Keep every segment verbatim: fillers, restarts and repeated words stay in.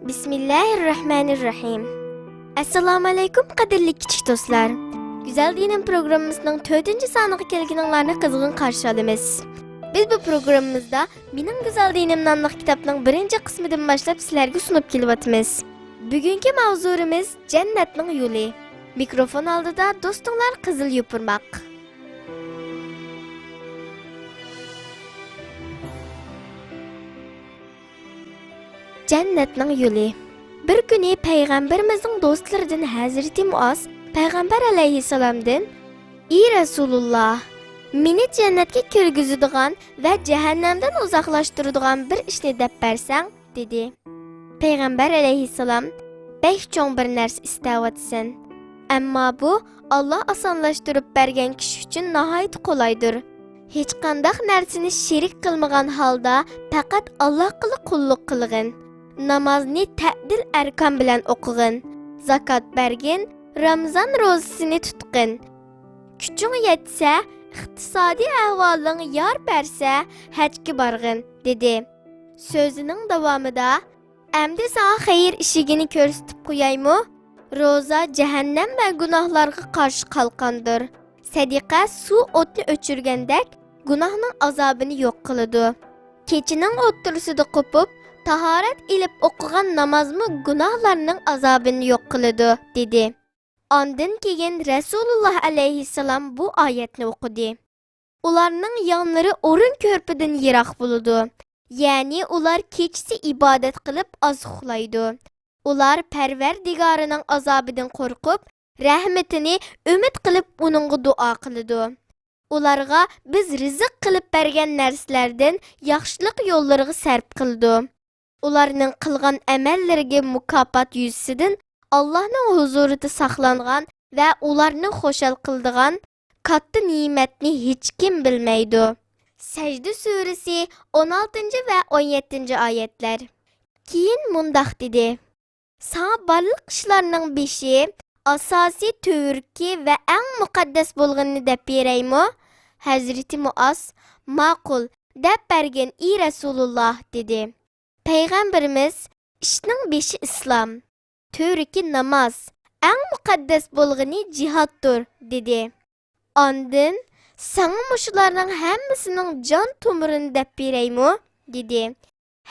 بىسمىللاھىررەھمانىررەھىم. ئەسسالامۇئەلەيكۇم، قەدىرلىك كىچىك دوستلار. گۈزەل دىنىم پروگراممىسىنىڭ تۆتىنچى سانىغا كەلگىنىڭلارنى قىزغىن قارشى ئالىمىز. بىز بۇ پروگراممىمىزدا مېنىڭ گۈزەل دىنىم ناملىق كىتابنىڭ بىرىنچى قىسمىدىن باشلاپ سىلەرگە سۇنۇپ كېلىۋاتىمىز. بۈگۈنكى ماۋزۇمىز جەننەتنىڭ يولى. مىكروفون ئالدىدا دوستۇڭلار قىزىل يوپۇرماق. جەننەتنىڭ يولى. بىر كۈنى پەيغەمبىرىمىزنىڭ دوستلىرىدىن ھەزرىتى مۇئاز پەيغەمبەر ئەلەيھىسسالامدىن، ئى رەسۇلۇللا، مېنى جەننەتكە كىرگۈزىدىغان ۋە جەھەننەمدىن ئۇزاقلاشتۇرىدىغان بىر ئىشنى دەپ بەرسەڭ، دېدى. پەيغەمبەر ئەلەيھىسسالام، بەك چوڭ بىر نەرسە ئىستەۋاتىسەن. ئەمما بۇ ئاللا ئاسانلاشتۇرۇپ بەرگەن كىشى ئۈچۈن ناھايىتى قولايدۇر. ھېچقانداق نەرسىنى شېرىك قىلمىغان ھالدا پەقەت ئاللاھقىلا قۇللۇق قىلغىن. نامازنى تەدىل ئەركان بىلەن ئوقۇغىن. زاكات بەرگىن، رامىزان روزىسىنى تۇتقىن. كۈچۈڭ يەتسە، ئىقتىسادىي ئەھۋالىڭ يار بەرسە، ھەجگە بارغىن، دېدى. سۆزىنىڭ داۋامىدا، ئەمدى ساڭا خەير ئىشىكىنى كۆرسىتىپ قويايمۇ؟ روزا جەھەننەم ۋە گۇناھلارغا قارشى قالقاندۇر. سەدىقە سۇ ئوتنى ئۆچۈرگەندەك گۇناھنىڭ ئازابىنى يوق قىلىدۇ. كېچىنىڭ ئوتتۇرىسىدا قوپۇپ، تاھارەت ئېلىپ ئوقۇغان نامازمۇ گۇناھلارنىڭ ئازابىنى يوق قىلىدۇ، دېدى. ئاندىن كېيىن رەسۇلۇللا ئەلەيھىسسالام بۇ ئايەتنى ئوقۇدى. ئۇلارنىڭ يانلىرى ئورۇن كۆرپىدىن يىراق بولىدۇ. يەنى ئۇلار كېچىسى ئىبادەت قىلىپ ئاز ئۇخلايدۇ. ئۇلار پەرۋەردىگارىنىڭ ئازابىدىن قورقۇپ، رەھمىتىنى ئۈمىد قىلىپ ئۇنىڭغا دۇئا قىلىدۇ. ئۇلارغا بىز رىزىق قىلىپ بەرگەن نەرسىلەردىن ياخشىلىق يوللىرىغا سەرپ قىلىدۇ. ئۇلارنىڭ قىلغان ئەمەللىرىگە مۇكاپات يۈزىسىدىن ئاللاھنىڭ ھۇزۇرىدا ساقلانغان ۋە ئۇلارنى خۇشال قىلىدىغان كاتتا نېمەتنى ھېچكىم بىلمەيدۇ. سەجدە سۈرىسى، ئون ئالتىنچى ۋە ئون يەتتىنچى ئايەتلەر. كېيىن مۇنداق دېدى، ساڭا بارلىق ئىشلارنىڭ بېشى، ئاساسى، تۈۋرۈكى ۋە ئەڭ مۇقەددەس بولغىنىنى دەپ بېرەيمۇ؟ ھەزرىتى مۇئاز، ماقۇل، دەپ بەرگىن، ئى رەسۇلۇللا، دېدى. پەيغەمبىرىمىز، ئىشنىڭ بېشى ئىسلام، تۈۋرۈكى ناماز، ئەڭ مۇقەددەس بولغىنى جىھادتۇر، دېدى. ئاندىن، ساڭا مۇشۇلارنىڭ ھەممىسىنىڭ جان تومۇرىنى دەپ بېرەيمۇ؟ دېدى.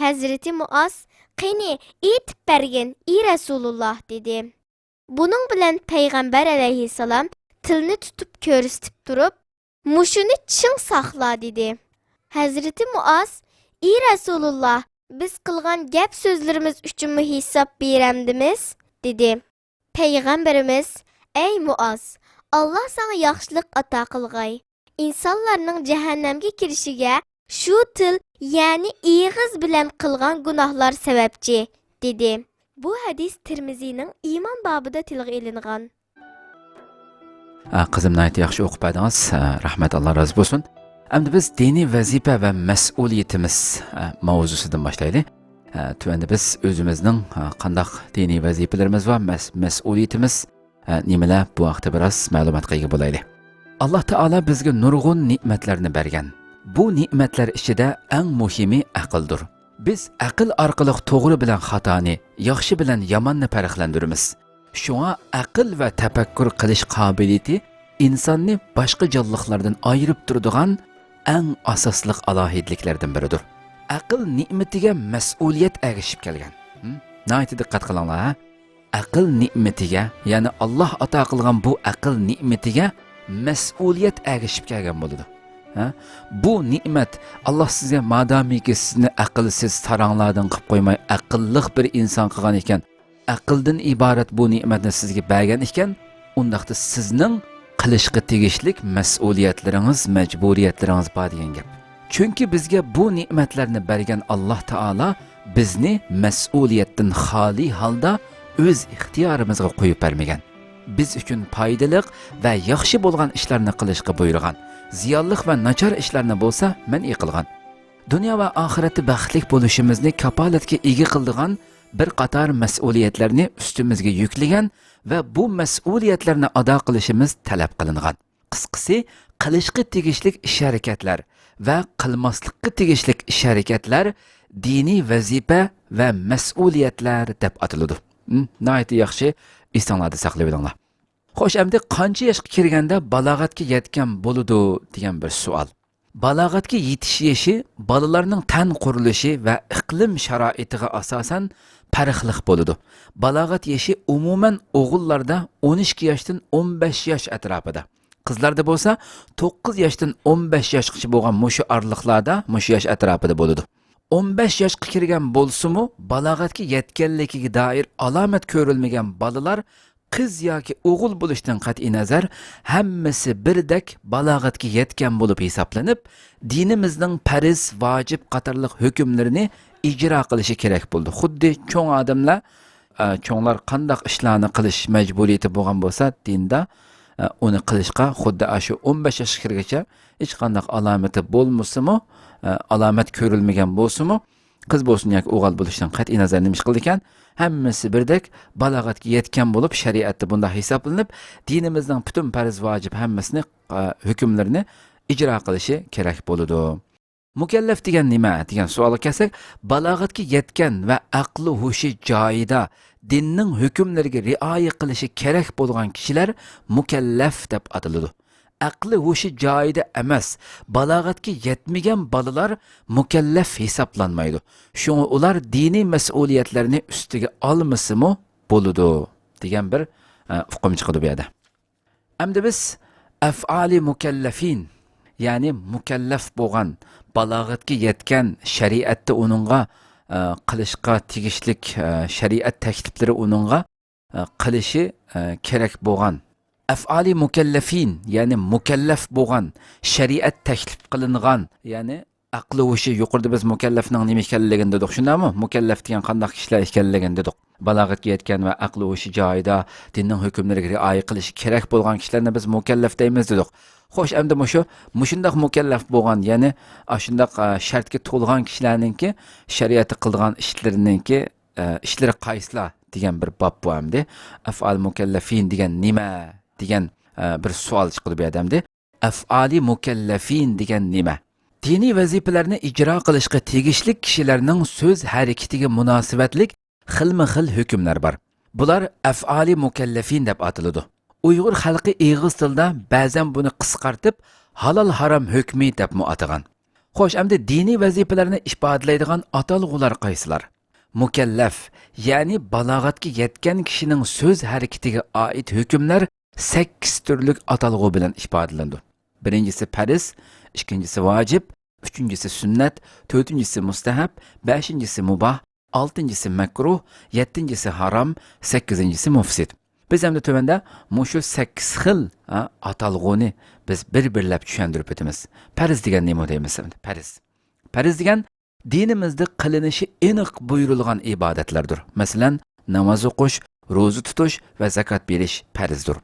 ھەزرىتى مۇئاز، قېنى، ئېيتىپ بەرگىن، ئى رەسۇلۇللا، دېدى. بۇنىڭ بىلەن پەيغەمبەر ئەلەيھىسسالام تىلنى تۇتۇپ كۆرسىتىپ تۇرۇپ، مۇشۇنى چىڭ ساقلا، دېدى. ھەزرىتى مۇئاز، ئى رەسۇلۇللا، بىز قىلغان گەپ سۆزلىرىمىز ئۈچۈنمۇ ھېساب بېرەمدىمىز؟ دېدى. پەيغەمبىرىمىز، ئەي مۇئاز، ئاللا ساڭا ياخشىلىق ئاتا قىلغاي. ئىنسانلارنىڭ جەھەننەمگە كىرىشىگە شۇ تىل، يەنى ئېغىز بىلەن قىلغان گۇناھلار سەۋەبچى، دېدى. بۇ ھەدىس تىرمىزىنىڭ ئىمان بابىدا تىلغا ئېلىنغان. ھە، قىزىم، ناھايىتى ياخشى ئوقۇپ بەردىڭىز. ھە، رەھمەت، ئاللا رازى بولسۇن. ئەمدى بىز دىنىي ۋەزىپە ۋە مەسئۇلىيىتىمىز، ھە، ماۋزۇسىدىن باشلايلى. ھە، تۆۋەندە بىز ئۆزىمىزنىڭ، ھە، قانداق دىنىي ۋەزىپىلىرىمىز ۋە مەس-، مەسئۇلىيىتىمىز، ھە، نېمىلەر، بۇ ھەقتە بىراز مەلۇماتقا ئىگە بولايلى. ئاللا تائالا بىزگە نۇرغۇن نېمەتلەرنى بەرگەن. بۇ نېمەتلەر ئىچىدە ئەڭ مۇھىمى ئەقىلدۇر. بىز ئەقىل ئارقىلىق توغرا بىلەن خاتانى، ياخشى بىلەن ياماننى پەرقلەندۈرىمىز. شۇڭا ئەقىل ۋە تەپەككۇر قىلىش قابىلىيىتى ئىنساننى باشقا جانلىقلاردىن ئايرىپ تۇرىدىغان ئەڭ ئاساسلىق ئالاھىدىلىكلەردىن بىرىدۇر. ئەقىل نېمىتىگە مەسئۇلىيەت ئەگىشىپ كەلگەن. ھىم؟ ناھايىتى دىققەت قىلىڭلار، ھە؟ ئەقىل نېمىتىگە، يەنى ئاللا ئاتا قىلغان بۇ ئەقىل نېمىتىگە مەسئۇلىيەت ئەگىشىپ كەلگەن بولىدۇ. ھە؟ بۇ نېمەت، ئاللا سىزگە مادامىكى سىزنى ئەقىلسىز ساراڭلاردىن قىلىپ قويماي، ئەقىللىق بىر ئىنسان قىلغان ئىكەن، ئەقىلدىن ئىبارەت بۇ نېمەتنى سىزگە بەرگەن ئىكەن، ئۇنداقتا سىزنىڭ قىلىشقا تېگىشلىك مەسئۇلىيەتلىرىڭىز، مەجبۇرىيەتلىرىڭىز بار دېگەن گەپ. چۈنكى بىزگە بۇ نېمەتلەرنى بەرگەن ئاللا تائالا بىزنى مەسئۇلىيەتتىن خالىي ھالدا ئۆز ئىختىيارىمىزغا قويۇپ بەرمىگەن. بىز ئۈچۈن پايدىلىق ۋە ياخشى بولغان ئىشلارنى قىلىشقا بۇيرۇغان، زىيانلىق ۋە ناچار ئىشلارنى بولسا مەنئى قىلغان. دۇنيا ۋە ئاخىرەتتە بەختلىك بولۇشىمىزنى كاپالەتكە ئىگە قىلىدىغان بىر قاتار مەسئۇلىيەتلەرنى ئۈستىمىزگە يۈكلىگەن ۋە بۇ مەسئۇلىيەتلەرنى ئادا قىلىشىمىز تەلەپ قىلىنغان. قىسقىسى، قىلىشقا تېگىشلىك ئىش-ھەرىكەتلەر ۋە قىلماسلىققا تېگىشلىك ئىش-ھەرىكەتلەر دىنىي ۋەزىپە ۋە مەسئۇلىيەتلەر دەپ ئاتىلىدۇ. ھىم، ناھايىتى ياخشى، ئېسىڭلاردا ساقلىۋېلىڭلار. خوش، ئەمدى قانچە ياشقا كىرگەندە بالاغەتكە يەتكەن بولىدۇ دېگەن بىر سوئال. بالاغەتكە يېتىش يېشى بالىلارنىڭ تەن قۇرۇلۇشى ۋە ئىقلىم شارائىتىغا ئاساسەن پەرقلىق بولىدۇ. بالاغەت يېشى ئومۇمەن ئوغۇللاردا ئون ئىككى ياشتىن ئون بەش ياش ئەتراپىدا، قىزلاردا بولسا توققۇز ياشتىن ئون بەش ياشقىچە بولغان مۇشۇ ئارىلىقلاردا، مۇشۇ ياش ئەتراپىدا بولىدۇ. ئون بەش ياشقا كىرگەن بولسىمۇ، بالاغەتكە يەتكەنلىكىگە دائىر ئالامەت كۆرۈلمىگەن بالىلار قىز ياكى ئوغۇل بولۇشتىن قەتئىينەزەر، ھەممىسى بىردەك بالاغەتكە يەتكەن بولۇپ ھېسابلىنىپ، دىنىمىزنىڭ پەرز، ۋاجىپ قاتارلىق ھۆكۈملىرىنى ئىجرا قىلىشى كېرەك بولىدۇ. خۇددى چوڭ ئادەملەر، ئە، چوڭلار قانداق ئىشلارنى قىلىش مەجبۇرىيىتى بولغان بولسا دىندا، ئە، ئۇنى قىلىشقا خۇددى ئاشۇ ئون بەش ياشقا كىرگىچە ھېچقانداق ئالامىتى بولمىسىمۇ، ئە، ئالامەت كۆرۈلمىگەن بولسىمۇ، قىز بولسۇن ياكى ئوغۇل بولۇشتىن قەتئىينەزەر نېمە ئىش قىلىدىكەن، ھەممىسى بىردەك بالاغەتكە يەتكەن بولۇپ، شەرىئەتتە بۇنداق ھېسابلىنىپ، دىنىمىزنىڭ پۈتۈن پەرز، ۋاجىپ ھەممىسىنى، ئە، ھۆكۈملىرىنى ئىجرا قىلىشى كېرەك بولىدۇ. مۇكەللەف دېگەن نېمە دېگەن سوئالغا كەلسەك، بالاغەتكە يەتكەن ۋە ئەقلى ھوشى جايىدا، دىننىڭ ھۆكۈملىرىگە رىئايە قىلىشى كېرەك بولغان كىشىلەر مۇكەللەف دەپ ئاتىلىدۇ. ئەقلى ھوشى جايىدا ئەمەس، بالاغەتكە يەتمىگەن بالىلار مۇكەللەف ھېسابلانمايدۇ. شۇڭا ئۇلار دىنىي مەسئۇلىيەتلەرنى ئۈستىگە ئالمىسىمۇ بولىدۇ دېگەن بىر، ئە، ئۇقۇم چىقىدۇ بۇ يەردە. ئەمدى بىز ئەفئالى مۇكەللەفىن، يەنى مۇكەللەف بولغان، بالاغەتكە يەتكەن، شەرىئەتتە ئۇنىڭغا، ئە، قىلىشقا تېگىشلىك، ئە، شەرىئەت تەكلىپلىرى ئۇنىڭغا، ئە، قىلىشى، ئە، كېرەك بولغان. ئەفئالى مۇكەللەفىن، يەنى مۇكەللەف بولغان، شەرىئەت تەكلىپ قىلىنغان، يەنى ئەقلى ھوشى، يۇقىرىدا بىز مۇكەللەفنىڭ نېمە ئىكەنلىكىنى دېدۇق، شۇنداقمۇ؟ مۇكەللەف دېگەن قانداق كىشىلەر ئىكەنلىكىنى دېدۇق. بالاغەتكە يەتكەن ۋە ئەقلى ھوشى جايىدا، دىننىڭ ھۆكۈملىرىگە رىئايە قىلىشى كېرەك بولغان كىشىلەرنى بىز مۇكەللەف دەيمىز دېدۇق. خوش، ئەمدى مۇشۇ، مۇشۇنداق مۇكەللەف بولغان، يەنى ئاشۇنداق، ئە، شەرتكە تولغان كىشىلەرنىڭكى شەرىئەتتە قىلىدىغان ئىشلىرىنىڭكى، ئە، ئىشلىرى قايسىلار دېگەن بىر باب بۇ ئەمدى. ئەفئال مۇكەللەفىن دېگەن نېمە دېگەن، ئە، بىر سوئال چىقىدۇ بۇ يەردە ئەمدى. ئەفئالى مۇكەللەفىن دېگەن نېمە؟ دىنىي ۋەزىپىلەرنى ئىجرا قىلىشقا تېگىشلىك كىشىلەرنىڭ سۆز ھەرىكىتىگە مۇناسىۋەتلىك خىلمۇ خىل ھۆكۈملەر بار. بۇلار ئەفئالى مۇكەللەفىن دەپ ئاتىلىدۇ. ئۇيغۇر خەلقى ئېغىز تىلىدا بەزەن بۇنى قىسقارتىپ، ھالال ھارام ھۆكمى دەپمۇ ئاتىغان. خوش، ئەمدى دىنىي ۋەزىپىلەرنى ئىپادىلەيدىغان ئاتالغۇلار قايسىلار؟ مۇكەللەف، يەنى بالاغەتكە يەتكەن كىشىنىڭ سۆز ھەرىكىتىگە ئائىت ھۆكۈملەر سەككىز تۈرلۈك ئاتالغۇ بىلەن ئىپادىلىنىدۇ. بىرىنچىسى پەرز، ئىككىنچىسى ۋاجىپ، ئۈچىنچىسى سۈننەت، تۆتىنچىسى مۇستەھەپ، بەشىنچىسى مۇباھ، ئالتىنچىسى مەكرۇھ، يەتتىنچىسى ھارام، سەككىزىنچىسى مۇفسىد. بىز ئەمدى تۆۋەندە مۇشۇ سەككىز خىل، ھە، ئاتالغۇنى بىز بىر-بىرلەپ چۈشەندۈرۈپ ئۆتىمىز. پەرز دېگەن نېمە دەيمىز ئەمدى؟ پەرز. پەرز دېگەن دىنىمىزدە قىلىنىشى ئېنىق بۇيرۇلغان ئىبادەتلەردۇر. مەسىلەن، ناماز ئوقۇش، روزا تۇتۇش ۋە زاكات بېرىش پەرزدۇر.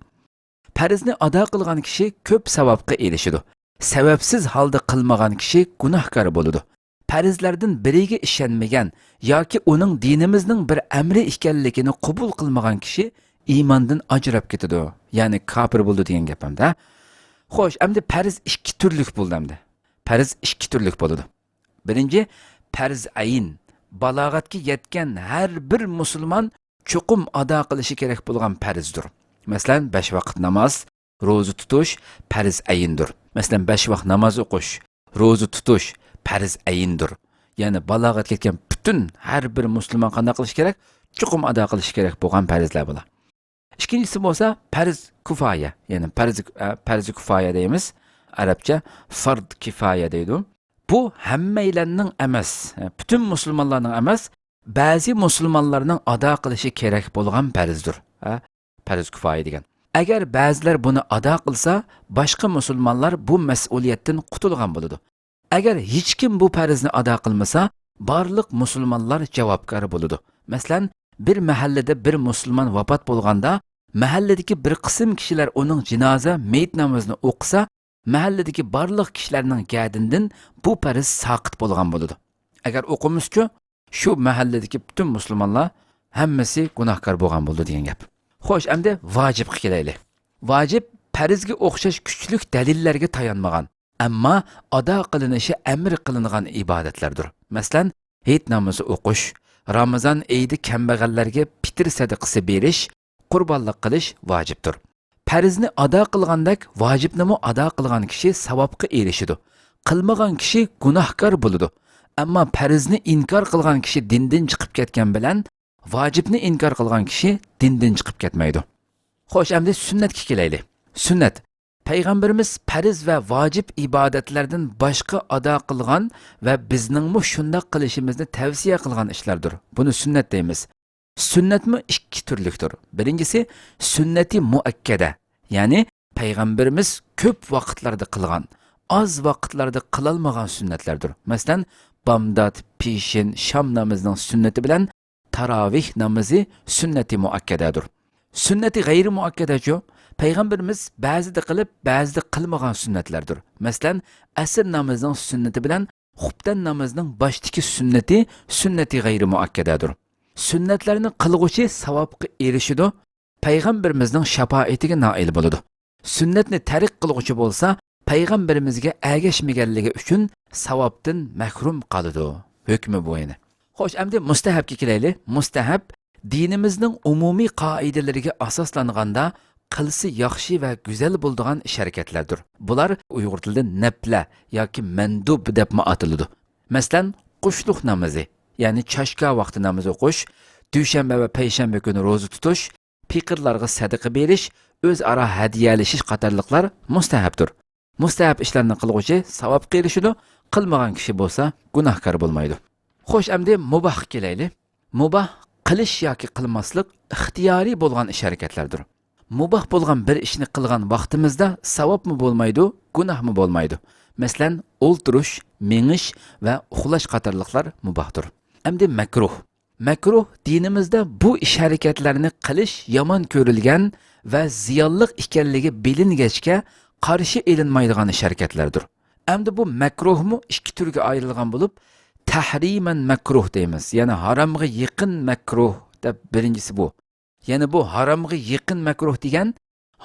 پەرزنى ئادا قىلغان كىشى كۆپ ساۋابقا ئېرىشىدۇ. سەۋەبسىز ھالدا قىلمىغان كىشى گۇناھكار بولىدۇ. پەرزلەردىن بىرىگە ئىشەنمىگەن ياكى ئۇنىڭ دىنىمىزنىڭ بىر ئەمرى ئىكەنلىكىنى قوبۇل قىلمىغان كىشى ئىماندىن ئاجراپ كېتىدۇ، يەنى كاپىر بولىدۇ دېگەن گەپ ھەمدە. خوش، ئەمدى پەرز ئىككى تۈرلۈك بولدى ئەمدى. پەرز ئىككى تۈرلۈك بولىدۇ. بىرىنچى، پەرز ئەين. بالاغەتكە يەتكەن ھەر بىر مۇسۇلمان چوقۇم ئادا قىلىشى كېرەك بولغان پەرزدۇر. مەسىلەن، بەش ۋاقىت ناماز، روزا تۇتۇش پەرز ئەيندۇر. مەسىلەن، بەش ۋاق ناماز ئوقۇش، روزا تۇتۇش پەرز ئەيندۇر. يەنى بالاغەتكە يەتكەن پۈتۈن ھەر بىر مۇسۇلمان قانداق قىلىشى كېرەك؟ چوقۇم ئادا قىلىشى كېرەك بولغان پەرزلەر بۇلار. ئىككىنچىسى بولسا پەرز كۇفايە، يەنى پەرز، ئە، پەرز كۇفايە دەيمىز ئەرەبچە، فەرد كىفايە دەيدۇ. بۇ ھەممەيلەننىڭ ئەمەس، ئە، پۈتۈن مۇسۇلمانلارنىڭ ئەمەس، بەزى مۇسۇلمانلارنىڭ ئادا قىلىشى كېرەك بولغان پەرزدۇر. ھە؟ پەرز كۇفايە دېگەن. ئەگەر بەزىلەر بۇنى ئادا قىلسا، باشقا مۇسۇلمانلار بۇ مەسئۇلىيەتتىن قۇتۇلغان بولىدۇ. ئەگەر ھېچكىم بۇ پەرزنى ئادا قىلمىسا، بارلىق مۇسۇلمانلار جاۋابكار بولىدۇ. مەسىلەن، بىر مەھەللىدە بىر مۇسۇلمان ۋاپات بولغاندا، مەھەللىدىكى بىر قىسىم كىشىلەر ئۇنىڭ جىنازا، مېيىت نامىزىنى ئوقۇسا، مەھەللىدىكى بارلىق كىشىلەرنىڭ گەدىنىدىن بۇ پەرز ساقىت بولغان بولىدۇ. ئەگەر ئوقۇمىسىچۇ، شۇ مەھەللىدىكى پۈتۈن مۇسۇلمانلار ھەممىسى گۇناھكار بولغان بولىدۇ دېگەن گەپ. خوش، ئەمدى ۋاجىپقا كېلەيلى. ۋاجىپ پەرزگە ئوخشاش كۈچلۈك دەلىللەرگە تايانمىغان، ئەمما ئادا قىلىنىشى ئەمر قىلىنغان ئىبادەتلەردۇر. مەسىلەن، ھېيت نامىزى ئوقۇش، رامىزان ئېيىدا كەمبەغەللەرگە پىتىر سەدىقىسى بېرىش، قۇربانلىق قىلىش ۋاجىپتۇر. پەرزنى ئادا قىلغاندەك، ۋاجىپنىمۇ ئادا قىلغان كىشى ساۋابقا ئېرىشىدۇ. قىلمىغان كىشى گۇناھكار بولىدۇ. ئەمما پەرزنى ئىنكار قىلغان كىشى دىندىن چىقىپ كەتكەن بىلەن، ۋاجىپنى ئىنكار قىلغان كىشى دىندىن چىقىپ كەتمەيدۇ. خوش، ئەمدى سۈننەتكە كېلەيلى. سۈننەت. پەيغەمبىرىمىز پەرز ۋە ۋاجىپ ئىبادەتلەردىن باشقا ئادا قىلغان ۋە بىزنىڭمۇ شۇنداق قىلىشىمىزنى تەۋسىيە قىلغان ئىشلاردۇر. بۇنى سۈننەت دەيمىز. سۈننەتمۇ ئىككى تۈرلۈكتۇر. بىرىنچىسى سۈننەتى مۇئەككەدە، يەنى پەيغەمبىرىمىز كۆپ ۋاقىتلاردا قىلغان، ئاز ۋاقىتلاردا قىلالمىغان سۈننەتلەردۇر. مەسىلەن، بامدات، پېشىن، شام نامىزىنىڭ سۈننىتى بىلەن تاراۋىھ نامىزى سۈننەتى مۇئەككەدەدۇر. سۈننەتى غەيرىي مۇئەككەدەچۇ؟ پەيغەمبىرىمىز بەزىدە قىلىپ، بەزىدە قىلمىغان سۈننەتلەردۇر. مەسىلەن، ئەسىر نامىزىنىڭ سۈننىتى بىلەن خۇپتەن نامىزىنىڭ باشتىكى سۈننىتى سۈننەتى غەيرىي مۇئەككەدەدۇر. سۈننەتلەرنى قىلغۇچى ساۋابقا ئېرىشىدۇ، پەيغەمبىرىمىزنىڭ شاپائىتىگە نائىل بولىدۇ. سۈننەتنى تەرك قىلغۇچى بولسا، پەيغەمبىرىمىزگە ئەگەشمىگەنلىكى ئۈچۈن ساۋابتىن مەھرۇم قالىدۇ. ھۆكمى بۇ يەنە. خوش، ئەمدى مۇستەھەبكە كېلەيلى. مۇستەھەب دىنىمىزنىڭ ئومۇمىي قائىدىلىرىگە ئاساسلانغاندا قىلسا ياخشى ۋە گۈزەل بولىدىغان ئىش ھەرىكەتلەردۇر. بۇلار ئۇيغۇر تىلىدا نەپلە ياكى مەندۇب دەپمۇ ئاتىلىدۇ. مەسىلەن، قۇشلۇق نامىزى، يەنى چاشكا ۋاقتى نامىزى ئوقۇش، دۈشەنبە ۋە پەيشەنبە كۈنى روزا تۇتۇش، پېقىرلارغا سەدىقە بېرىش، ئۆزئارا ھەدىيەلىشىش قاتارلىقلار مۇستەھەبتۇر. مۇستەھەب ئىشلارنى قىلغۇچى ساۋابقا ئېرىشىدۇ، قىلمىغان كىشى بولسا گۇناھكار بولمايدۇ. خوش، ئەمدى مۇباھقا كېلەيلى. مۇباھ قىلىش ياكى قىلماسلىق ئىختىيارىي بولغان ئىش ھەرىكەتلەردۇر. مۇباھ بولغان بىر ئىشنى قىلغان ۋاقتىمىزدا ساۋابمۇ بولمايدۇ، گۇناھمۇ بولمايدۇ. مەسىلەن، ئولتۇرۇش، مېڭىش ۋە ئۇخلاش قاتارلىقلار مۇباھتۇر. ئەمدى مەكرۇھ. مەكرۇھ دىنىمىزدا بۇ ئىش ھەرىكەتلەرنى قىلىش يامان كۆرۈلگەن ۋە زىيانلىق ئىكەنلىكى بىلىنگەچكە قارشى ئېلىنمايدىغان ئىش ھەرىكەتلەردۇر. ئەمدى بۇ مەكرۇھمۇ ئىككى تۈرگە ئايرىلغان بولۇپ، تەھرىمەن مەكرۇھ دەيمىز، يەنى ھارامغا يېقىن مەكرۇھ دەپ بىرىنچىسى بۇ. يەنى بۇ ھارامغا يېقىن مەكرۇھ دېگەن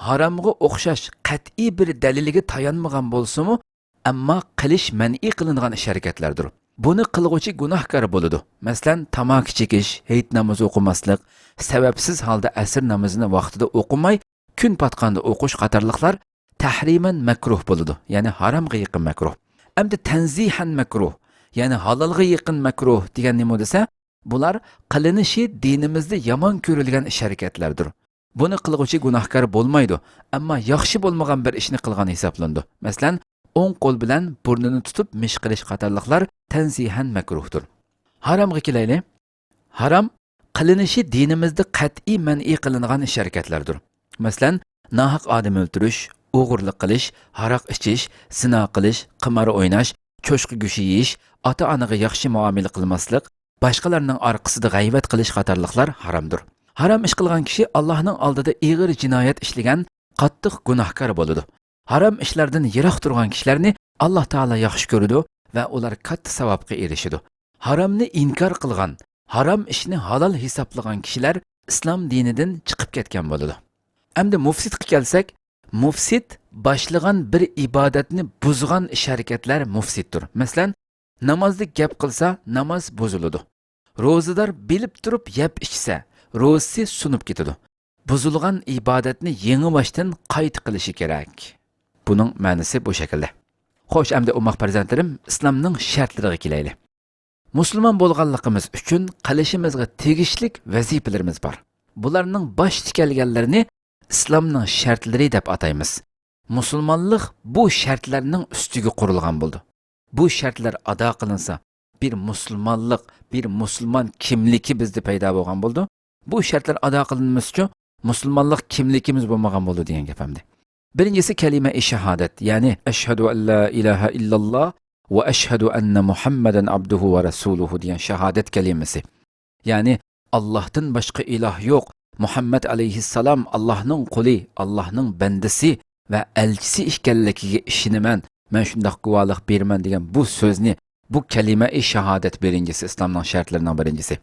ھارامغا ئوخشاش قەتئىي بىر دەلىلگە تايانمىغان بولسىمۇ، ئەمما قىلىش مەنئى قىلىنغان ئىش ھەرىكەتلەردۇر. بۇنى قىلغۇچى گۇناھكار بولىدۇ. مەسىلەن، تاماكا چېكىش، ھېيت نامىزى ئوقۇماسلىق، سەۋەبسىز ھالدا ئەسىر نامىزىنى ۋاقتىدا ئوقۇماي، كۈن پاتقاندا ئوقۇش قاتارلىقلار تەھرىمەن مەكرۇھ بولىدۇ، يەنى ھارامغا يېقىن مەكرۇھ. ئەمدى تەنزىھەن مەكرۇھ، يەنى ھالالغا يېقىن مەكرۇھ دېگەن نېمە دېسە، بۇلار قىلىنىشى دىنىمىزدە يامان كۆرۈلگەن ئىش ھەرىكەتلەردۇر. بۇنى قىلغۇچى گۇناھكار بولمايدۇ، ئەمما ياخشى بولمىغان بىر ئىشنى قىلغان ھېسابلىنىدۇ. مەسىلەن، ئوڭ قول بىلەن بۇرنىنى تۇتۇپ مىش قىلىش قاتارلىقلار تەنزىھەن مەكرۇھتۇر. ھارامغا كېلەيلى. ھارام قىلىنىشى دىنىمىزدا قەتئىي مەنئى قىلىنغان ئىش ھەرىكەتلەردۇر. مەسىلەن، ناھەق ئادەم ئۆلتۈرۈش، ئوغرىلىق قىلىش، ھاراق ئىچىش، زىنا قىلىش، قىمار ئويناش، چوشقا گۆشى يېيىش، ئاتا-ئانىغا ياخشى مۇئامىلە قىلماسلىق، باشقىلارنىڭ ئارقىسىدا غەيۋەت قىلىش قاتارلىقلار ھارامدۇر. ھارام ئىش قىلغان كىشى ئاللاھنىڭ ئالدىدا ئېغىر جىنايەت ئىشلىگەن قاتتىق گۇناھكار بولىدۇ. ھارام ئىشلاردىن يىراق تۇرغان كىشىلەرنى ئاللاھ تائالا ياخشى كۆرىدۇ ۋە ئۇلار كاتتا ساۋابقا ئېرىشىدۇ. ھارامنى ئىنكار قىلغان، ھارام ئىشنى ھالال ھېسابلىغان كىشىلەر ئىسلام دىنىدىن چىقىپ كەتكەن بولىدۇ. ئەمدى مۇفسىدقا كەلسەك، مۇفسىد باشلىغان بىر ئىبادەتنى بۇزغان ئىش ھەرىكەتلەر مۇفسىدتۇر. مەسىلەن، نامازدا گەپ قىلسا، ناماز بۇزۇلىدۇ. روزىدار بىلىپ تۇرۇپ يەپ ئىچسە، روزىسى سۇنۇپ كېتىدۇ. بۇزۇلغان ئىبادەتنى يېڭىباشتىن قايتا قىلىشى كېرەك. بۇنىڭ مەنىسى بۇ شەكىلدە. خوش، ئەمدى ئوماق پەرزەنتلىرىم، ئىسلامنىڭ شەرتلىرىگە كېلەيلى. مۇسۇلمان بولغانلىقىمىز ئۈچۈن قىلىشىمىزغا تېگىشلىك ۋەزىپىلىرىمىز بار. بۇلارنىڭ باشتا كەلگەنلىرىنى ئىسلامنىڭ شەرتلىرى دەپ ئاتايمىز. مۇسۇلمانلىق بۇ شەرتلەرنىڭ ئۈستىگە قۇرۇلغان بولىدۇ. بۇ شەرتلەر ئادا قىلىنسا، بىر مۇسۇلمانلىق، بىر مۇسۇلمان كىملىكى بىزدە پەيدا بولغان بولىدۇ. بۇ شەرتلەر ئادا قىلىنمىسىچۇ، مۇسۇلمانلىق كىملىكىمىز بولمىغان بولىدۇ دېگەن گەپ ئەمدى. بىرىنچىسى كەلىمە-ئى شاھادەت، يەنى ئەشھەدۇ ئەن لا ئىلاھە ئىللاللا ۋە ئەشھەدۇ ئەننە مۇھەممەدەن ئابدۇھۇ ۋە رەسۇلۇھۇ دېگەن شاھادەت كەلىمىسى. يەنى، ئاللاھتىن باشقا ئىلاھ يوق، مۇھەممەد ئەلەيھىسسالام ئاللاھنىڭ قۇلى، ئاللاھنىڭ بەندىسى ۋە ئەلچىسى ئىكەنلىكىگە ئىشىنىمەن، مەن شۇنداق گۇۋاھلىق بېرىمەن دېگەن بۇ سۆزنى، بۇ كەلىمە-ئى شاھادەت بىرىنچىسى، ئىسلامنىڭ شەرتلىرىنىڭ بىرىنچىسى.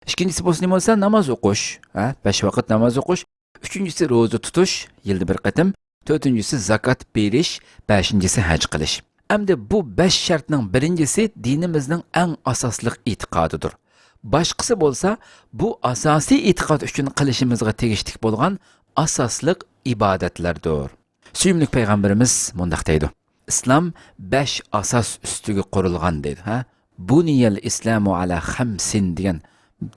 ئىككىنچىسى بولسا نېمە بولسا، ناماز ئوقۇش، ھە، بەش ۋاقىت ناماز ئوقۇش. ئۈچىنچىسى روزا تۇتۇش، يىلدا بىر قېتىم. تۆتىنچىسى زاكات بېرىش، بەشىنچىسى ھەج قىلىش. ئەمدى بۇ بەش شەرتنىڭ بىرىنچىسى دىنىمىزنىڭ ئەڭ ئاساسلىق ئېتىقادىدۇر. باشقىسى بولسا بۇ ئاساسىي ئېتىقاد ئۈچۈن قىلىشىمىزغا تېگىشلىك بولغان ئاساسلىق ئىبادەتلەردۇر. سۆيۈملۈك پەيغەمبىرىمىز مۇنداق دەيدۇ، «ئىسلام بەش ئاساس ئۈستىگە قۇرۇلغان» دەيدۇ. ھە؟ «بۇنىيەل ئىسلامۇ ئەلا خەمسىن» دېگەن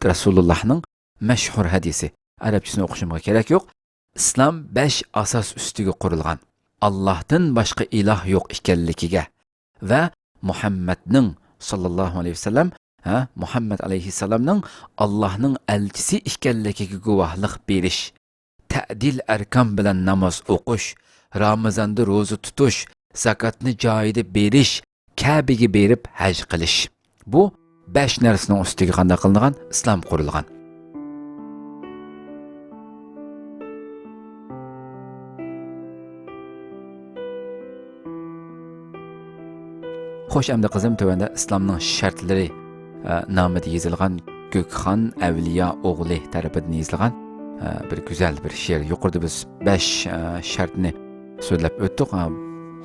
رەسۇلۇللاھنىڭ مەشھۇر ھەدىسى. ئەرەبچىسىنى ئوقۇشۇمغا كېرەك يوق. ئىسلام بەش ئاساس ئۈستىگە قۇرۇلغان. ئاللاھتىن باشقا ئىلاھ يوق ئىكەنلىكىگە ۋە مۇھەممەدنىڭ، ساللاللاھۇ ئەلەيھى ۋەسەللەم، ھە، مۇھەممەد ئەلەيھىسسالامنىڭ ئاللاھنىڭ ئەلچىسى ئىكەنلىكىگە گۇۋاھلىق بېرىش، تەدىل ئەركان بىلەن ناماز ئوقۇش، رامىزاندا روزا تۇتۇش، زاكاتنى جايىدا بېرىش، كەبىگە بېرىپ ھەج قىلىش. بۇ بەش نەرسىنىڭ ئۈستىگە قانداق قىلىنغان؟ ئىسلام قۇرۇلغان. خوش، ئەمدى قىزىم، تۆۋەندە ئىسلامنىڭ شەرتلىرى، ئە، نامىدا يېزىلغان گۆكخان ئەۋلىيا ئوغلى تەرىپىدىن يېزىلغان، ئە، بىر گۈزەل بىر شېئىر. يۇقىرىدا بىز بەش، ئە، شەرتنى سۆزلەپ ئۆتتۇق. ئە،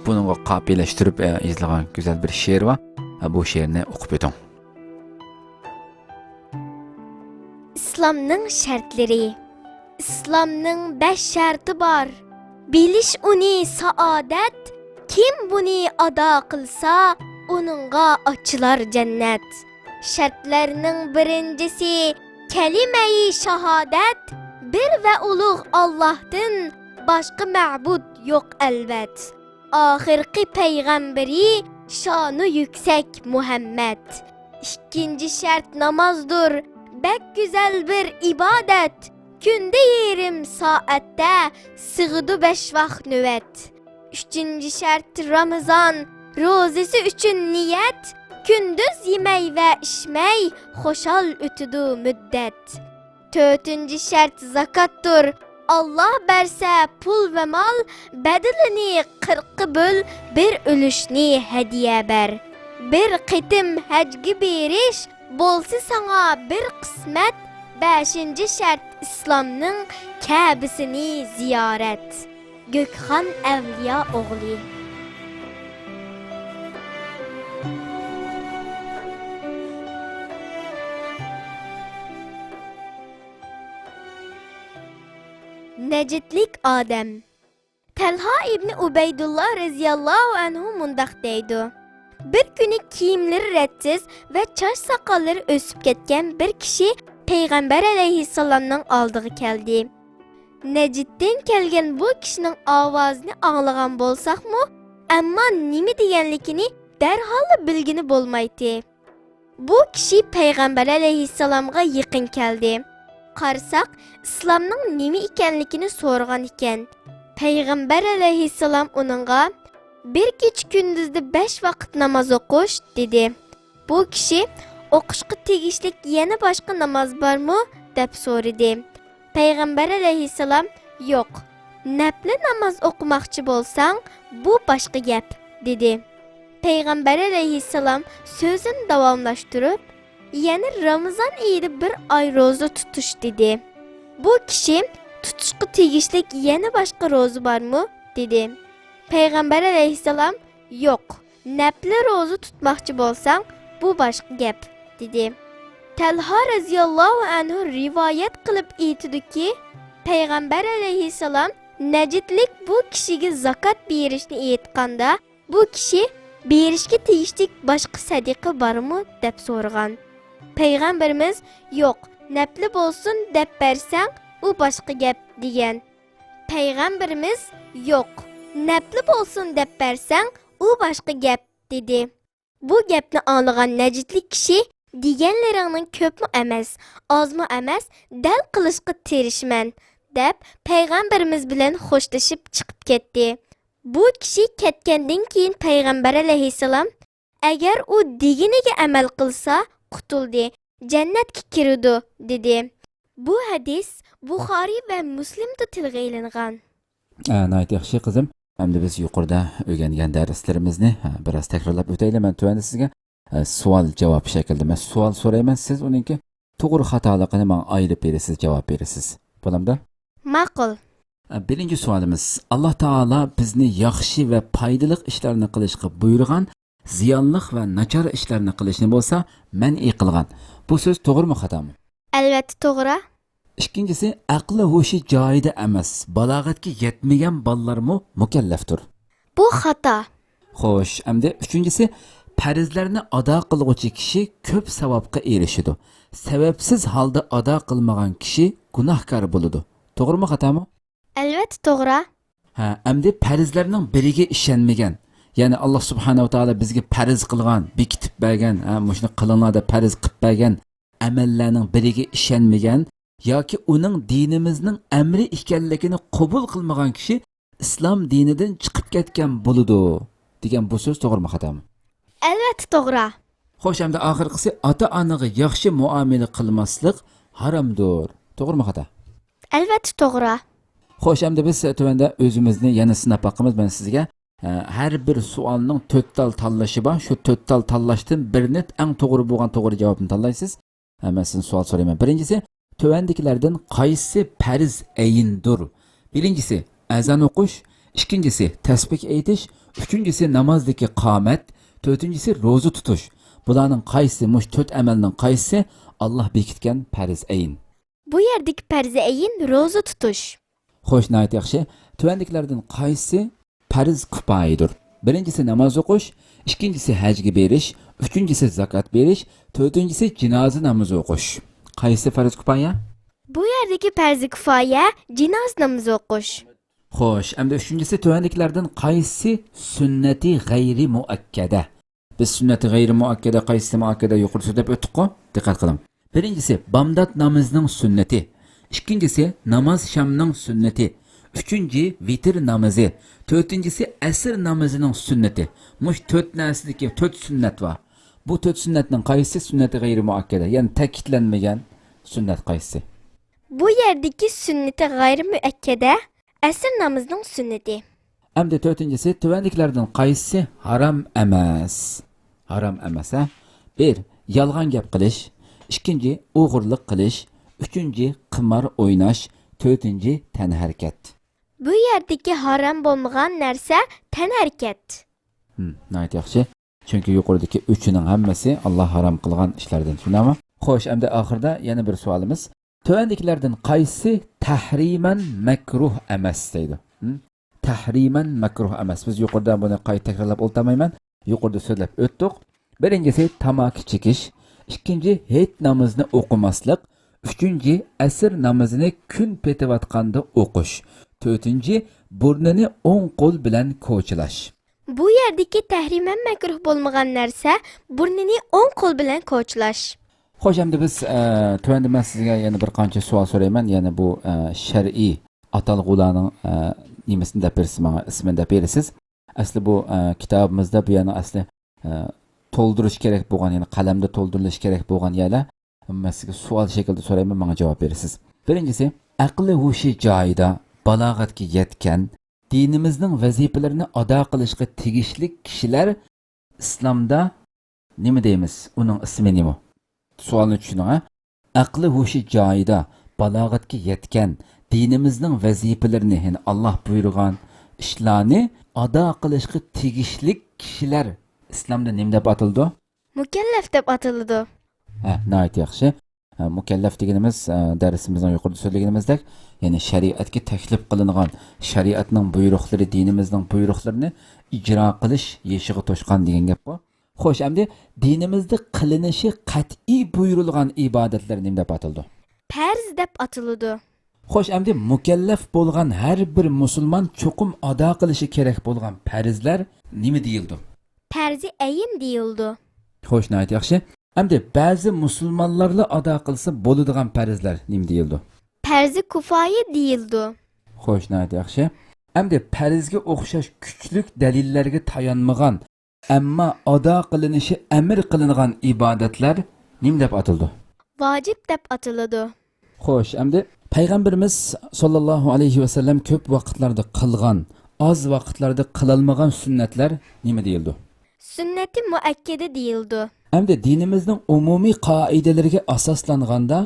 بۇنىڭغا قاپىيەلەشتۈرۈپ، ئە، يېزىلغان گۈزەل بىر شېئىر بار. ئە، بۇ شېئىرنى ئوقۇپ ئۆتۈڭ. ئىسلامنىڭ شەرتلىرى. ئىسلامنىڭ بەش شەرتى بار. بىلىش ئۇنى سائادەت، كىم بۇنى ئادا قىلسا، ئۇنىڭغا ئاچىلار جەننەت. شەرتلەرنىڭ بىرىنچىسى كەلىمەي شاھادەت، بىر ۋە ئۇلۇغ ئاللاھتىن باشقا مەبۇد يوق ئەلۋەت. ئاخىرقى پەيغەمبىرى شانۇ يۈكسەك مۇھەممەد. ئىككىنچى شەرت نامازدۇر، بەك گۈزەل بىر ئىبادەت. كۈندە يېرىم سائەتتە سىغىدۇ بەش ۋاق نۆۋەت. ئۈچىنچى شەرت رامىزان، روزىسى ئۈچۈن نىيەت. كۈندۈز يېمەي ۋە ئىچمەي، خۇشال ئۆتىدۇ مۇددەت. تۆتىنچى شەرت زاكاتتۇر. ئاللا بەرسە پۇل ۋە مال، بەدىلىنى قىرىققا بۆل، بىر ئۈلۈشنى ھەدىيە بەر. بىر قېتىم ھەجگە بېرىش، بولسا ساڭا بىر قىسمەت. بەشىنچى شەرت ئىسلامنىڭ كەبىسىنى زىيارەت. گۆكخان ئەۋلىيا ئوغلى. نەجدلىك ئادەم. تەلھا ئىبنى ئۇبەيدۇللا رەزىياللاھۇ ئەنھۇ مۇنداق دەيدۇ، بىر كۈنى كىيىملىرى رەتسىز ۋە چاچ ساقاللىرى ئۆسۈپ كەتكەن بىر كىشى پەيغەمبەر ئەلەيھىسسالامنىڭ ئالدىغا كەلدى. نەجدتىن كەلگەن بۇ كىشىنىڭ ئاۋازىنى ئاڭلىغان بولساقمۇ، ئەمما نېمە دېگەنلىكىنى دەرھاللا بىلگىنى بولمايتتى. بۇ كىشى پەيغەمبەر ئەلەيھىسسالامغا يېقىن كەلدى. قارىساق، ئىسلامنىڭ نېمە ئىكەنلىكىنى سورىغان ئىكەن. پەيغەمبەر ئەلەيھىسسالام ئۇنىڭغا، «بىر كېچە-كۈندۈزدە بەش ۋاقىت ناماز ئوقۇش» دېدى. بۇ كىشى، «ئوقۇشقا تېگىشلىك يەنە باشقا ناماز بارمۇ؟» دەپ سورىدى. پەيغەمبەر ئەلەيھىسسالام، «يوق، نەپلە ناماز ئوقۇماقچى بولساڭ، بۇ باشقا گەپ» دېدى. پەيغەمبەر ئەلەيھىسسالام سۆزىنى داۋاملاشتۇرۇپ، «يەنە رامىزان ئېيىدا بىر ئاي روزا تۇتۇش» دېدى. بۇ كىشى، «تۇتۇشقا تېگىشلىك يەنە باشقا روزا بارمۇ؟» دېدى. پەيغەمبەر ئەلەيھىسسالام، «يوق، نەپلە روزا تۇتماقچى بولساڭ، بۇ باشقا گەپ» دېدى. تەلھا رەزىياللاھۇ ئەنھۇ رىۋايەت قىلىپ ئېيتىدۇكى، پەيغەمبەر ئەلەيھىسسالام نەجدلىك بۇ كىشىگە زاكات بېرىشنى ئېيتقاندا، بۇ كىشى، «بېرىشكە تېگىشلىك باشقا سەدىقە بارمۇ؟» دەپ سورىغان. پەيغەمبىرىمىز، «يوق، نەپلە بولسۇن دەپ بەرسەڭ، ئۇ باشقا گەپ» دېگەن. پەيغەمبىرىمىز، «يوق، نەپلە بولسۇن دەپ بەرسەڭ، ئۇ باشقا گەپ» دېدى. بۇ گەپنى ئاڭلىغان نەجدلىك كىشى، «دېگەنلىرىڭنىڭ كۆپمۇ ئەمەس، ئازمۇ ئەمەس، دەل قىلىشقا تىرىشىمەن» دەپ، پەيغەمبىرىمىز بىلەن خوشلىشىپ چىقىپ كەتتى. بۇ كىشى كەتكەندىن كېيىن پەيغەمبەر ئەلەيھىسسالام، «ئەگەر ئۇ دېگىنىگە ئەمەل قىلسا، قۇتۇلدى، جەننەتكە كىرىدۇ» دېدى. بۇ ھەدىس بۇخارىي ۋە مۇسلىمدا تىلغا ئېلىنغان. ئە، ناھايىتى ياخشى، قىزىم. ئەمدى بىز يۇقىرىدا ئۆگەنگەن دەرسلىرىمىزنى، ئە، بىراز تەكرارلاپ ئۆتەيلى. مەن تۆۋەندە سىزگە، ئە، سوئال جاۋاب شەكلىدە، مەن سوئال سورايمەن، سىز ئۇنىڭكى توغرا خاتالىقىنى ماڭا ئايرىپ بېرىسىز، جاۋاب بېرىسىز. بولامدۇ؟ ماقۇل. بىرىنچى سوئالىمىز، ئاللا تائالا بىزنى ياخشى ۋە پايدىلىق ئىشلارنى قىلىشقا بۇيرۇغان، زىيانلىق ۋە ناچار ئىشلارنى قىلىشنى بولسا مەنئى قىلغان. بۇ سۆز توغرىمۇ خاتامۇ؟ ئەلۋەتتە توغرا. ئىككىنچىسى، ئەقلى ھوشى جايىدا ئەمەس، بالاغەتكە يەتمىگەن بالىلارمۇ مۇكەللەفتۇر. بۇ خاتا. خوش، ئەمدى ئۈچىنچىسى، پەرزلەرنى ئادا قىلغۇچى كىشى كۆپ ساۋابقا ئېرىشىدۇ. سەۋەبسىز ھالدا ئادا قىلمىغان كىشى گۇناھكار بولىدۇ. توغرىمۇ خاتامۇ؟ ئەلۋەتتە توغرا. ھە، ئەمدى پەرزلەرنىڭ بىرىگە ئىشەنمىگەن، يەنى ئاللا سۇبھانەھۇ ۋە تائالا بىزگە پەرز قىلغان، بېكىتىپ بەرگەن، ھە، مۇشۇنى قىلىڭلار دەپ پەرز قىلىپ بەرگەن ئەمەللەرنىڭ بىرىگە ئىشەنمىگەن ياكى ئۇنىڭ دىنىمىزنىڭ ئەمرى ئىكەنلىكىنى قوبۇل قىلمىغان كىشى ئىسلام دىنىدىن چىقىپ كەتكەن بولىدۇ، دېگەن بۇ سۆز توغرىمۇ خاتامۇ؟ ئەلۋەتتە توغرا. خوش، ئەمدى ئاخىرقىسى، ئاتا-ئانىغا ياخشى مۇئامىلە قىلماسلىق ھارامدۇر. توغرىمۇ خاتا؟ ئەلۋەتتە توغرا. خوش، ئەمدى بىز تۆۋەندە ئۆزىمىزنى يەنە سىناپ باقىمىز. مەن سىزگە، ئە، ھەر بىر سوئالنىڭ تۆت تال تاللىشى بار. شۇ تۆت تال تاللاشتىن بىرنى، ئەڭ توغرا بولغان توغرا جاۋابنى تاللايسىز. ئە، مەن سىزدىن سوئال سورايمەن. بىرىنچىسى، تۆۋەندىكىلەردىن قايسى پەرز ئەيندۇر؟ بىرىنچىسى، ئەزان ئوقۇش. ئىككىنچىسى، تەسبىھ ئېيتىش. ئۈچىنچىسى، نامازدىكى قامەت. تۆتىنچىسى، روزا تۇتۇش. بۇلارنىڭ قايسى، مۇشۇ تۆت ئەمەلنىڭ قايسى ئاللا بېكىتكەن پەرز ئەين؟ بۇ يەردىكى پەرز ئەين روزا تۇتۇش. خوش، ناھايىتى ياخشى. تۆۋەندىكىلەردىن قايسى پەرز كۇپايىدۇر؟ بىرىنچىسى ناماز ئوقۇش، ئىككىنچىسى ھەجگە بېرىش، ئۈچىنچىسى زاكات بېرىش، تۆتىنچىسى جىنازا نامىزى ئوقۇش. قايسى پەرز كۇپايە؟ بۇ يەردىكى پەرزى كۇپايە جىنازا نامىزى ئوقۇش. خوش، ئەمدى ئۈچىنچىسى، تۆۋەندىكىلەردىن قايسى سۈننەتى غەيرى مۇئەككەدە؟ بىز سۈننەتى غەيرى مۇئەككەدە، قايسىسى مۇئەككەدە يۇقىرىدا سۆزلەپ ئۆتتۇققۇ؟ دىققەت قىلىڭ. بىرىنچىسى، بامدات نامىزىنىڭ سۈننىتى. ئىككىنچىسى، ناماز شامنىڭ سۈننىتى. ئۈچىنچى، ۋىتىر نامىزى. تۆتىنچىسى، ئەسىر نامىزىنىڭ سۈننىتى. مۇشۇ تۆت نەرسىدىكى تۆت سۈننەت بار. بۇ تۆت سۈننەتنىڭ قايسىسى سۈننەتى غەيرى مۇئەككەدە، يەنى تەكىتلەنمىگەن سۈننەت قايسىسى؟ بۇ يەردىكى سۈننىتى غەيرى مۇئەككەدە، ئەسىر نامىزىنىڭ سۈننىتى. ئەمدى تۆتىنچىسى، تۆۋەندىكىلەردىن قايسىسى ھارام ئەمەس؟ ھارام ئەمەس، ھە؟ بىر، يالغان گەپ قىلىش. ئىككىنچى، ئوغرىلىق قىلىش. ئۈچىنچى، قىمار ئويناش. تۆتىنچى، تەنھەرىكەت. بۇ يەردىكى ھارام بولمىغان نەرسە تەنھەرىكەت. ھىم، ناھايىتى ياخشى. چۈنكى يۇقىرىدىكى ئۈچىنىڭ ھەممىسى ئاللا ھارام قىلغان ئىشلاردىن، شۇنداقمۇ؟ خوش، ئەمدى ئاخىرىدا يەنە بىر سوئالىمىز. تۆۋەندىكىلەردىن قايسى تەھرىمەن مەكرۇھ ئەمەس دەيدۇ؟ ھىم؟ تەھرىمەن مەكرۇھ ئەمەس. بىز يۇقىرىدا بۇنى قايتا تەكرارلاپ ئولتۇرمايمەن. يۇقىرىدا سۆزلەپ ئۆتتۇق. بىرىنچىسى تاماكا چېكىش، ئىككىنچى ھېيت نامىزىنى ئوقۇماسلىق، ئۈچىنچى ئەسىر نامىزىنى كۈن پېتىۋاتقاندا ئوقۇش، تۆتىنچى بۇرنىنى ئوڭ قول بىلەن كوچىلاش. بۇ يەردىكى تەھرىمەن مەكرۇھ بولمىغان نەرسە بۇرنىنى ئوڭ قول بىلەن كوچىلاش. خوش، ئەمدى بىز، ئە، تۆۋەندە مەن سىزگە يەنە بىر قانچە سوئال سورايمەن. يەنە بۇ، ئە، شەرئىي ئاتالغۇلارنىڭ، ئە، نېمىسىنى دەپ بېرىسىز ماڭا، ئىسمىنى دەپ بېرىسىز. ئەسلى بۇ، ئە، كىتابىمىزدا بۇ يەرنىڭ ئەسلى، ئە، تولدۇرۇش كېرەك بولغان، يەنى قەلەمدە تولدۇرۇلۇشى كېرەك بولغان يەرلەر. مەن سىزگە سوئال شەكلىدە سورايمەن، ماڭا جاۋاب بېرىسىز. بىرىنچىسى، ئەقلى ھوشى جايىدا، بالاغەتكە يەتكەن، دىنىمىزنىڭ ۋەزىپىلىرىنى ئادا قىلىشقا تېگىشلىك كىشىلەر ئىسلامدا نېمە دەيمىز؟ ئۇنىڭ ئىسمى نېمە؟ سوئالنى چۈشىنىڭ، ھە؟ ئەقلى ھوشى جايىدا، بالاغەتكە يەتكەن، دىنىمىزنىڭ ۋەزىپىلىرىنى، يەنى ئاللا بۇيرۇغان ئىشلارنى ئادا قىلىشقا تېگىشلىك كىشىلەر ئىسلامدا نېمە دەپ ئاتىلىدۇ؟ مۇكەللەف دەپ ئاتىلىدۇ. ھە، ناھايىتى ياخشى. ھە، مۇكەللەف دېگىنىمىز، ئە، دەرسىمىزنىڭ يۇقىرىدا سۆزلىگىنىمىزدەك، يەنى شەرىئەتكە تەكلىپ قىلىنغان، شەرىئەتنىڭ بۇيرۇقلىرى، دىنىمىزنىڭ بۇيرۇقلىرىنى ئىجرا قىلىش يېشىغا توشقان دېگەن گەپ بۇ. خوش، ئەمدى دىنىمىزدا قىلىنىشى قەتئىي بۇيرۇلغان ئىبادەتلەر نېمە دەپ ئاتىلىدۇ؟ پەرز دەپ ئاتىلىدۇ. خوش، ئەمدى مۇكەللەف بولغان ھەر بىر مۇسۇلمان چوقۇم ئادا قىلىشى كېرەك بولغان پەرزلەر نېمە دېيىلىدۇ؟ پەرزى ئەين دېيىلىدۇ. خوش، ناھايىتى ياخشى. ئەمدى بەزى مۇسۇلمانلارلا ئادا قىلسا بولىدىغان پەرزلەر نېمە دېيىلىدۇ؟ پەرزى كۇفايە دېيىلىدۇ. خوش، ناھايىتى ياخشى. ئەمدى پەرزگە ئوخشاش كۈچلۈك دەلىللەرگە تايانمىغان، ئەمما ئادا قىلىنىشى ئەمر قىلىنغان ئىبادەتلەر نېمە دەپ ئاتىلىدۇ؟ ۋاجىپ دەپ ئاتىلىدۇ. خوش، ئەمدى پەيغەمبىرىمىز ساللاللاھۇ ئەلەيھى ۋەسەللەم كۆپ ۋاقىتلاردا قىلغان، ئاز ۋاقىتلاردا قىلالمىغان سۈننەتلەر نېمە دېيىلىدۇ؟ سۈننەتى مۇئەككەدە دېيىلىدۇ. ئەمدى دىنىمىزنىڭ ئومۇمىي قائىدىلىرىگە ئاساسلانغاندا،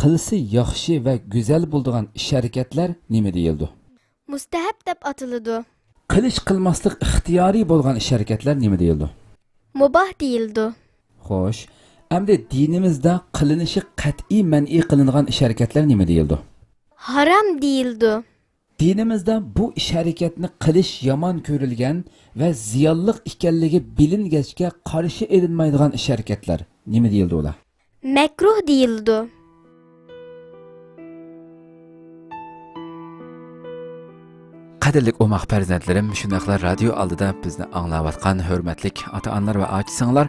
قىلسا ياخشى ۋە گۈزەل بولىدىغان ئىش-ھەرىكەتلەر نېمە دېيىلىدۇ؟ مۇستەھەب دەپ ئاتىلىدۇ. قىلىش قىلماسلىق ئىختىيارى بولغان ئىش ھەرىكەتلەر نېمە دېيىلىدۇ؟ مۇباھ دېيىلىدۇ. خوش. ئەمدى دىنىمىزدا قىلىنىشى قەتئىي مەنئى قىلىنغان ئىش ھەرىكەتلەر نېمە دېيىلىدۇ؟ ھارام دېيىلىدۇ. دىنىمىزدا بۇ ئىش ھەرىكەتنى قىلىش يامان كۆرۈلگەن ۋە زىيانلىق ئىكەنلىكى بىلىنگەچكە قارشى ئېلىنمايدىغان ئىش ھەرىكەتلەر نېمە دېيىلىدۇ ئۇلار؟ مەكرۇھ دېيىلىدۇ. قەدىرلىك ئوماق پەرزەنتلىرىم، شۇنداقلا رادىيو ئالدىدا بىزنى ئاڭلاۋاتقان ھۆرمەتلىك ئاتا-ئانىلار ۋە ئاچا-سىڭىللار،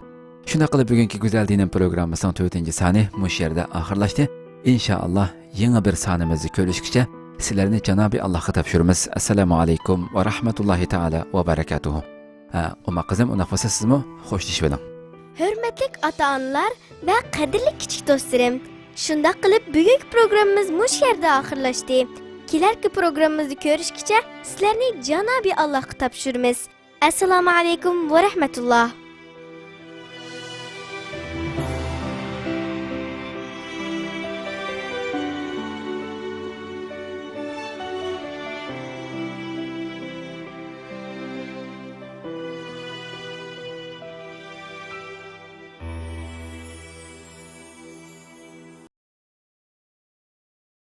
شۇنداق قىلىپ بۈگۈنكى گۈزەل دىنىم پروگراممىسىنىڭ تۆتىنچى سانى مۇشۇ يەردە ئاخىرلاشتى. ئىنشائاللا، يېڭى بىر سانىمىزدا كۆرۈشكىچە سىلەرنى جانابى ئاللاھقا تاپشۇرىمىز. ئەسسالامۇ ئەلەيكۇم ۋە رەھمەتۇللاھى تائالا ۋە بەرەكاتۇھۇ. ھە، ئوماق قىزىم، ئۇنداق بولسا سىزمۇ خوشلىشىۋېلىڭ. ھۆرمەتلىك ئاتا-ئانىلار ۋە قەدىرلىك كىچىك دوستلىرىم، شۇنداق قىلىپ بۈگۈنكى پروگراممىمىز مۇشۇ يەردە ئاخىرلاشتى. كېلەركى پروگراممىمىزدا كۆرۈشكىچە سىلەرنى جانابى ئاللاھقا تاپشۇرىمىز. ئەسسالامۇ ئەلەيكۇم ۋە رەھمەتۇللاھ.